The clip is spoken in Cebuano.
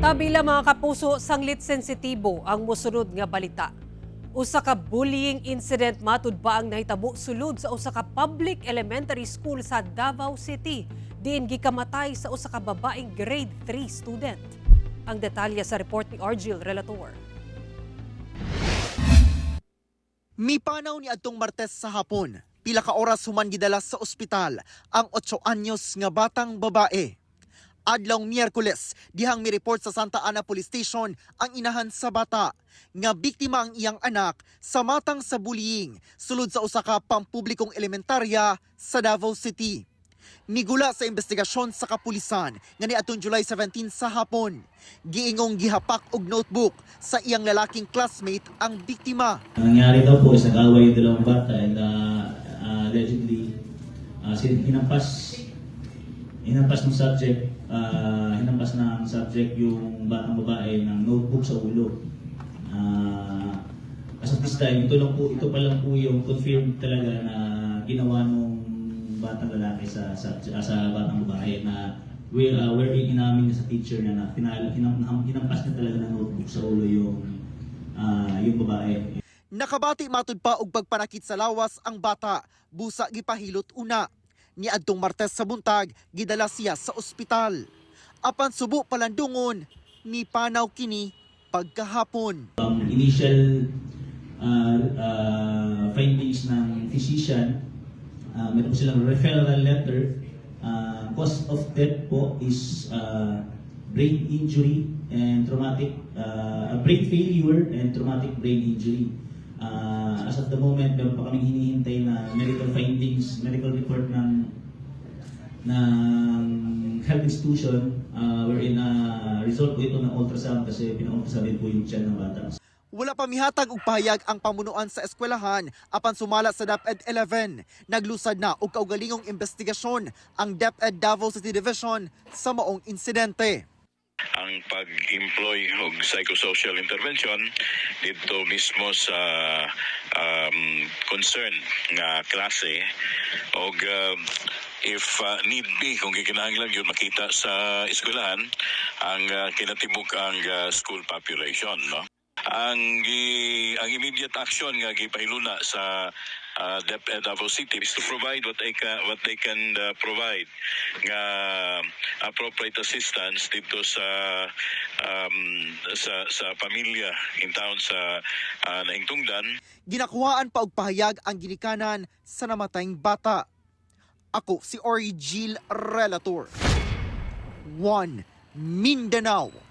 Tabila, mga kapuso, sanglit sensitibo ang mosunod nga balita. Usa ka bullying incident matud pa ang nahitabo sulod sa usa ka public elementary school sa Davao City, diin gikamatay sa usa ka babaeng grade 3 student. Ang detalye sa report ni Argil Relator. Mipanaw ni adtong Martes sa hapon. Pila ka oras human gidala sa ospital ang 8 anyos nga batang babae. Adlaw Miyerkules, dihang mi-report sa Santa Ana Police Station ang inahan sa bata nga biktima ang iyang anak sa matang sa bullying sulod sa usa ka pampublikong elementarya sa Davao City. Migula sa investigasyon sa kapulisan nga niadtong July 17 sa hapon, giingong gihapak og notebook sa iyang lalaking classmate ang biktima. Ang nangyari daw po is nag-away yung dalawang bata and allegedly hinampas hinampas ng subject hinampas ng subject yung batang babae ng notebook sa ulo. As of this time, ito pa lang po yung confirmed talaga na ginawa nung batang lalaki sa batang babae na wherein inamin niya sa teacher niya na hinampas niya talaga ng notebook sa ulo yung babae. Nakabati matud pa og pagpanakit sa lawas ang bata, busa gipahilot una. Niadtong Martes sa buntag, gidala siya sa ospital. Apan subo palandungon, mipanaw kini pagkahapon. Initial findings ng physician, meron po silang referral letter. Cause of death po is brain injury and traumatic, brain failure and traumatic brain injury. As of the moment, meron pa kaming hinihintay na medical findings, medical report ng health institution wherein result po ito ng ultrasound kasi pina-ultrasound din po yung tiyan ng bata. Wala pa mihatag og pahayag ang pamunuan sa eskwelahan apan sumala sa DepEd 11. Naglusad na og kaugalingong investigasyon ang DepEd Davao City Division sa maong insidente. Ang pag-employ og psychosocial intervention dito mismo sa concern nga klase og if need be, kung gikinahanglan yun makita sa eskwelahan ang kinatibuk ang school population, no? Ang immediate action nga gipahiluna sa DepEd Davao City is to provide what they can provide nga appropriate assistance dito sa pamilya in town sa naingtungdan. Ginakuhaan pa og pahayag ang ginikanan sa namatayng bata. Ako si Origil Relator. 1 Mindanao.